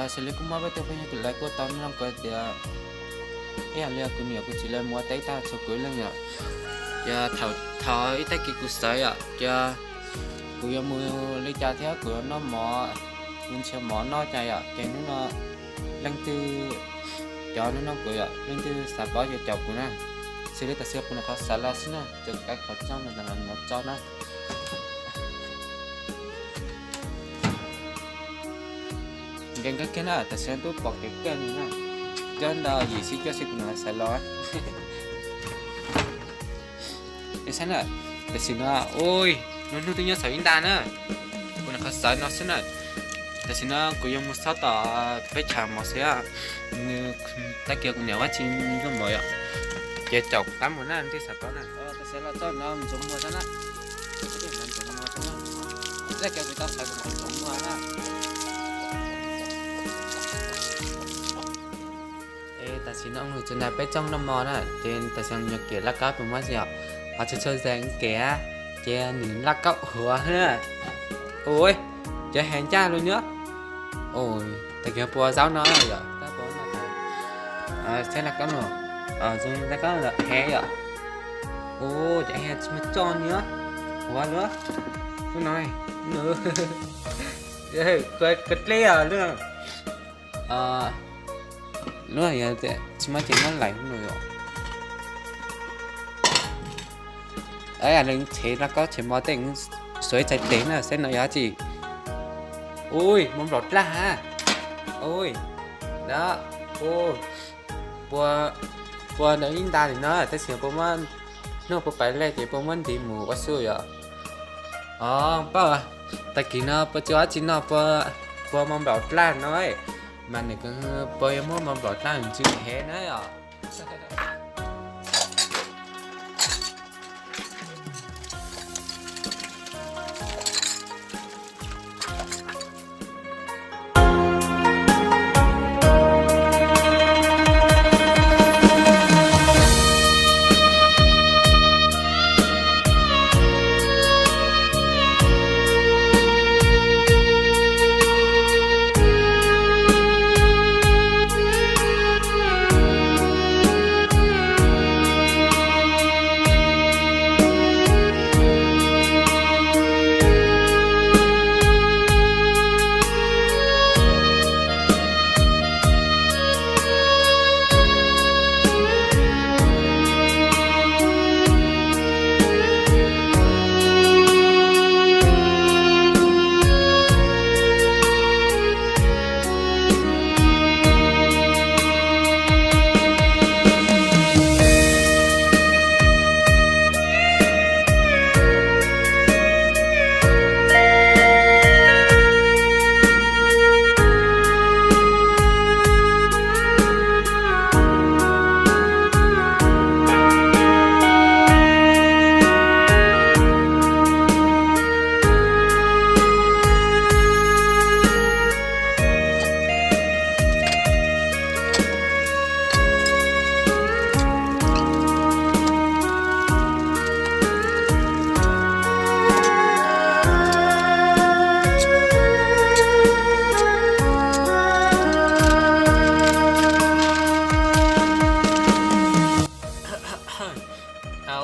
Xws li kuj muaj peb tug phooj ywg kuj lawv kuj tau nug kuv tias, ib yam li kuv niam kuv txiv lawv mus ua teb tag tshuav kuv ib leeg yom. Ces thaum ib tag kis kuv xav yom, ces kuv yuav mus li cas thiab kuv yuav noj mov, kuv nrhiav mov noj cas yom. Ces hnub no leej twg, cov hnub no kuv yom, leej twg xav paub ces caum kuv na. Xws li tam sim kuv nyuam qhuav xav los xwb na, ces kuv kav qhov tso mus tas los mus tso na. Nkees kawg kiag na, tam sim no twb pom kev kawg li na. Cov ntawd yim xib cuaj xwb kuv nyuam qhuav xav los. Saib na, tam sim no, ui, lub hnub twb nyob saum ib nta na. Kuv nyuam qhuav xav no xwb na. Tam sim no kuv yuav mus xauj tom peb chav mov xwb, nws tag kis kuv niam ua tsis noj mov yom. Ces caum kuv qab mus na, leej twg xav paub na. Tam sim los txog no ntxuav muag xwb na. Ntxuav muag xwb na. Tag kis kuv tau xav kuv ntxuav muag na. Es tam sim no lus tsuas nrog peb txooj noj mov na, ces tam sim no nws kiam laj kaub puas muab tsis yom, ho txhua txhua zaus kev ces nws laj kaub huv na. Ui, cov hev ncaj lus nyob. Ui, tag kis puas zaub no yom, tab puas no, saib laj kaub no, laj kaub hev yom. Ui, cov hev tsis muaj txoj nyob, huv lub, lub no, kua dleb os lub. Lub tsis muaj ces muab laim no yom. Leej tshev laj kaub tshev mov tej suav ib txhais tes na, saib no yog dab tsi. Ui, mov nplaum dlaj ha. Ui, da, ui, pua, pua ntawd ib nta li no tab sis puas muab, hnub puas pais lej ces puas muab ntiv mus ua su yom. Os, paub, tag kis no puas tsis ua dab tsi no, puas, puas mov nplaum dlaj no, mas nws puas yuav muab mov nplaum dlaj ntsw hev na yom.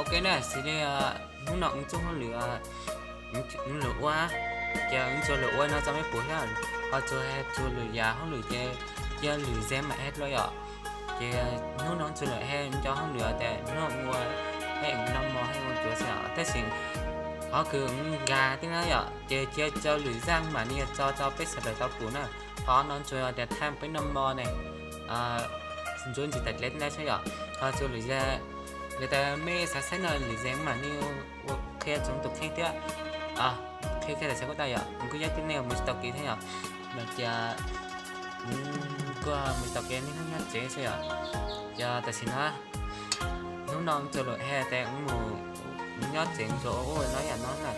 Ok na, xws li hnub no wb txuj hauj lwm, wb lwm ua, ces wb tsuas lwm ua no tso mej pum thiab, ho tsuas, tsuas lwm yam hauj lwm ces cia lwm zem mam he dua yom. Ces hnub no tsuas lwm he cov hauj lwm tias hnub ua, he noj mov he ua cuav xwb os, tab sis qhov kws nkag tib na yom, ces cia cov lwm zaj mam li tso rau peb sawv daws tau pum na. Qhov no tsuas tias thaij peb noj mov ne, ntsuav ntsis tas dleb na xwb yom. Ho tsuas lwm zaj, yog tas mej xav saib no lwm zaj mam li ua qhia tsoom tus kheej thiab. Qhia kiag tas xav kuj tau yom, kuj yog tib neeg mus tsis tau kev thiab yom, mas cia kuj mus tsis tau kev, niaj hnub nyob tsev xwb yom. Ces tam sim no hnub no tsuas lwm he tias mus nyob tsev ntsuas ua ua no yam no na,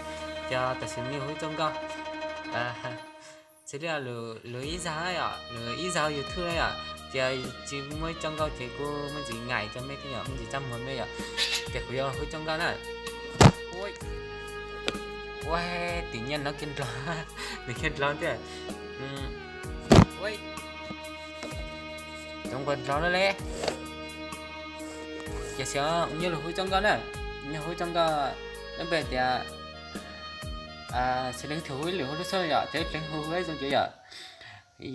ces tam sim no hu ib txoj nkauj, xws li lwm ib zaug yom, lwm ib zaug YouTube na yom, ces tsis muaj ib txoj nkauj ces kuj muaj ntsis ngaim rau mej thiab yom, muaj ntsis txaj muag mej yom, ces kuv yuav hu ib txoj nkauj na. Ua tim nyiaj no kiag nrog, nws kiag nrog thiab. Ua Cov nquag dlov no le. Ces xiv nyob lus hu rau nkauj na, nyob hu rau nkauj, lub npe tias, xws li thaum hu ib lwm hu lub suab yom, ces ib pleev hu hu zoo cuav yom.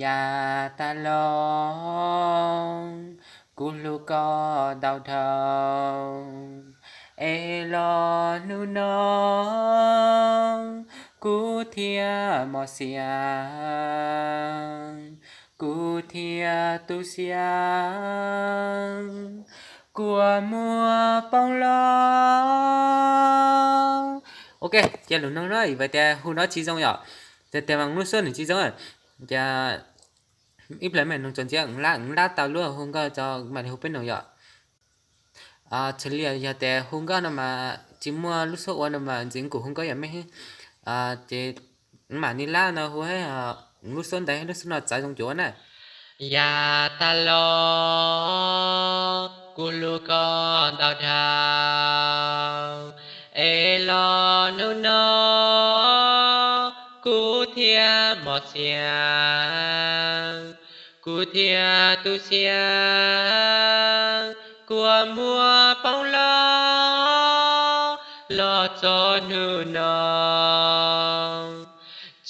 Yaj tas los, kuv hlub koj ntau dhau, es los hnub no kuv thiaj mos xiam, kuv thiaj tu siab, kua muag poob los. Ok, ces lus no no vim tias hu no tsis zoo yom, ces tias mas lub suab nws tsis zoo. Ces ib pliag me noog txuas ntxiv, lab lab tau lub hu nkauj tso mam li hu peb noog yom. Txhais li yog tias hu nkauj no mas tsis muaj lub suab ua no mas ntxiv kuv hu nkauj yom me. Ces mam li lab no hu lub suab ntawd lub suab no txawv zoo cuav na. Yaj tas los, kuv hlub koj ntau dhau, es los hnub no kuv thiaj mos xiam, kuv thiaj tu siab, kua muag poob los, los txog hnub no.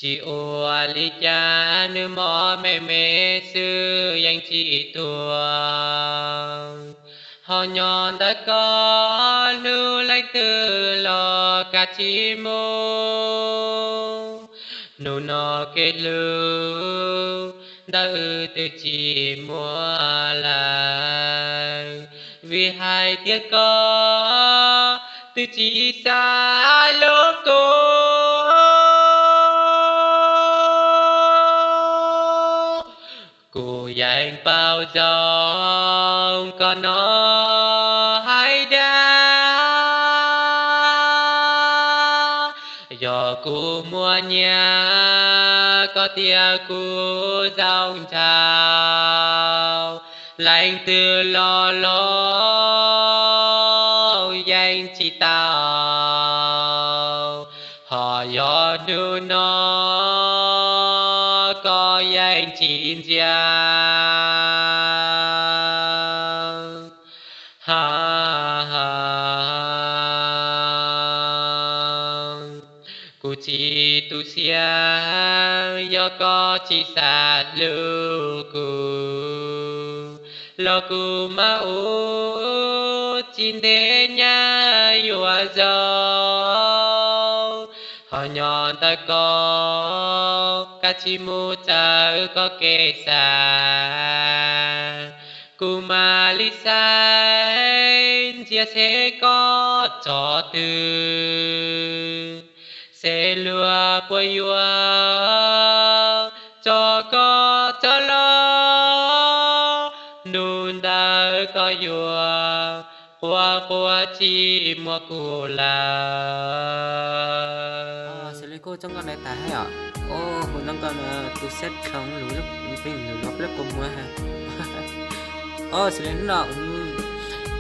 Tsis ua li cas, nws mos me me xwb yeej tsis tuag. Ho nyob ntawm koj hlub leej twg los kav tsij mus, hnub no kev hlub ntawm wb twb tsis muaj lawm, vim hais tias koj twb tsis xav hlub kuv. Kuv yeej paub zoo koj no hais tias, yog kuv muaj nyiaj koj tias kuv zoo nraug, leej twg los los yeej tsis tau. Ho yog hnub no koj yeej tsis ntsia, kuv tsis tu siab yog koj tsis xav hlub kuv, los kuv mam ua tsis ntev nyaj yuav zoo. Ho nyob ntawm koj, kav tsij mus raws koj kev xav, kuv mam li saib ntsia seb koj tso twg, seb luag puas yuav tso koj tso los, hnub ntawd koj yuav quaj quaj tsis muaj kuv lawm. Xws li kuj txog nkauj ntawd tas thiab yom. Hu ntau nkauj no tus xab dlhau lus, lub peb lus no plab kua muag. Xws li hnub no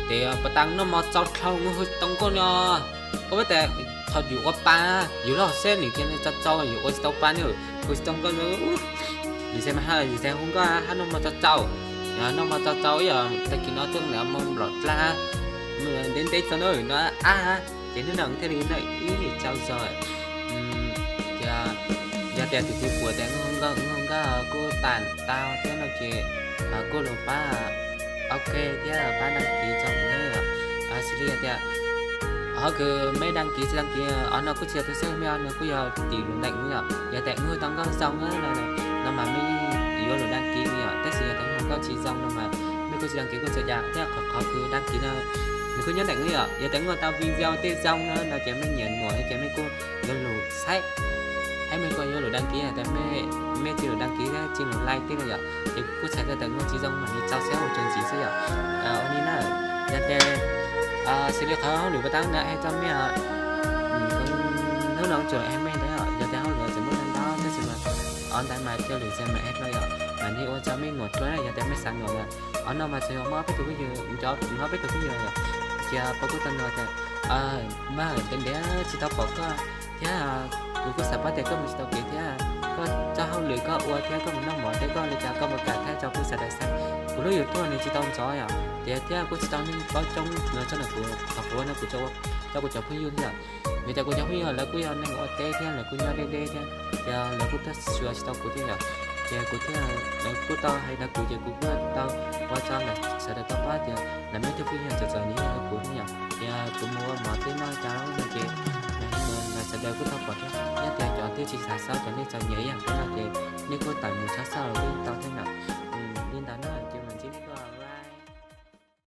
ces pas tas noj mov tsau dlhau hu tau nkauj no. Koj pab tas thaum yus ua pa, yus loj xwb nws cia li tsau tsau, yus ua tsis tau pa ne, hu tsis tau nkauj no. Yus txhais mas ha, yus txhais hu nkauj hab noj mov tsau tsau. Yog noj mov tsau tsau ib yam tag kis no tuaj mus nram mos nplom dlab, ntev ntev txog no no ab, ces hnub no thiaj li noj ib tsau zog. Ces yog tias tus twg puas tias hu nkauj hu nkauj kuj tas tau thiab no ces kuj los pab ok thiab pab đăng ký tso ne yom. Xws li tias ho kws mej đăng ký tsis đăng ký, o no kuj tsis yog tus xeeb me, o no kuj yog tim lus nteem yom. Yog tias wb hu tau nkauj zoo no mas mej yuav lus đăng ký yom, tab sis yog tias hu nkauj tsis zoo no mas mej kuj tsis đăng ký kuj txawm cas thiab. Qhov qhov kws đăng ký no nws kuj nyob nteem yom. Yog tias wb ua tau video tej zoo no no ces mej nyiam nuam no ces mej kuj yuav lus saib, thiab mej kuj yuav lus đăng ký, yog tias mej tsis lus đăng ký thiab tsis lus like tej no yom, ces kuj txhais tau tias wb tsis zoo mas li tsau siab ua tsaug ntxiv xwb yom. Ua li na, yog tias xws li qhov hauj lwm pas tas na es tso mej, hnub no tsuas es mej ntawd, yog tias hauj lwm tseem muaj ntau ntau tab sis mas o ntawd mas thiaj lwm tseem mas es dlua yom, mas li ua tso mej nuam dlua na. Yog tias mej xav nuam mas o no mas tsuas yog muaj ob peb tug phooj ywg, cov ob peb tug phooj ywg yom, cia pab kuj tau nuam tias mas ntev ntev tsis tau pom koj thiab, kuv kuj xav paub tias koj mus tsis tau kev thiab, koj tso hauj lwm koj ua thiab koj mus noj mov thiab koj li cas koj mus kam thiab rau kuv sawv daws xav. Kuv lub YouTube nws tsis tau ntxov yom, tias thiab kuj tsis tau neeg paub coob los txog ntawm kuv, qhov kuv ua no kuv tso rau kuv cov phooj ywg thiab yom. Vim tias kuv cov phooj ywg lawv kuj yog neeg ua teb thiab lawv kuj nyob deb deb thiab, ces lawv kuj tuaj xyuas tsis tau kuv thiab yom. Ces kuv thiaj, lawv kuj tau hais ntawd kuv ces kuv kuj tau ua rau lawv sawv daws tau paub tias lawv muaj ib tug phooj ywg txawm txom nyem ib yam li kuv thiab yom. Ces kuv mus ua mov thiab noj cas no ces lawv sawv daws kuj tau pom thiab, yog tias cov twg tsis xav xav cov neeg txom nyem ib yam kuv no ces nej kuj tawm mus tshawb xauj los kuj tau thiab.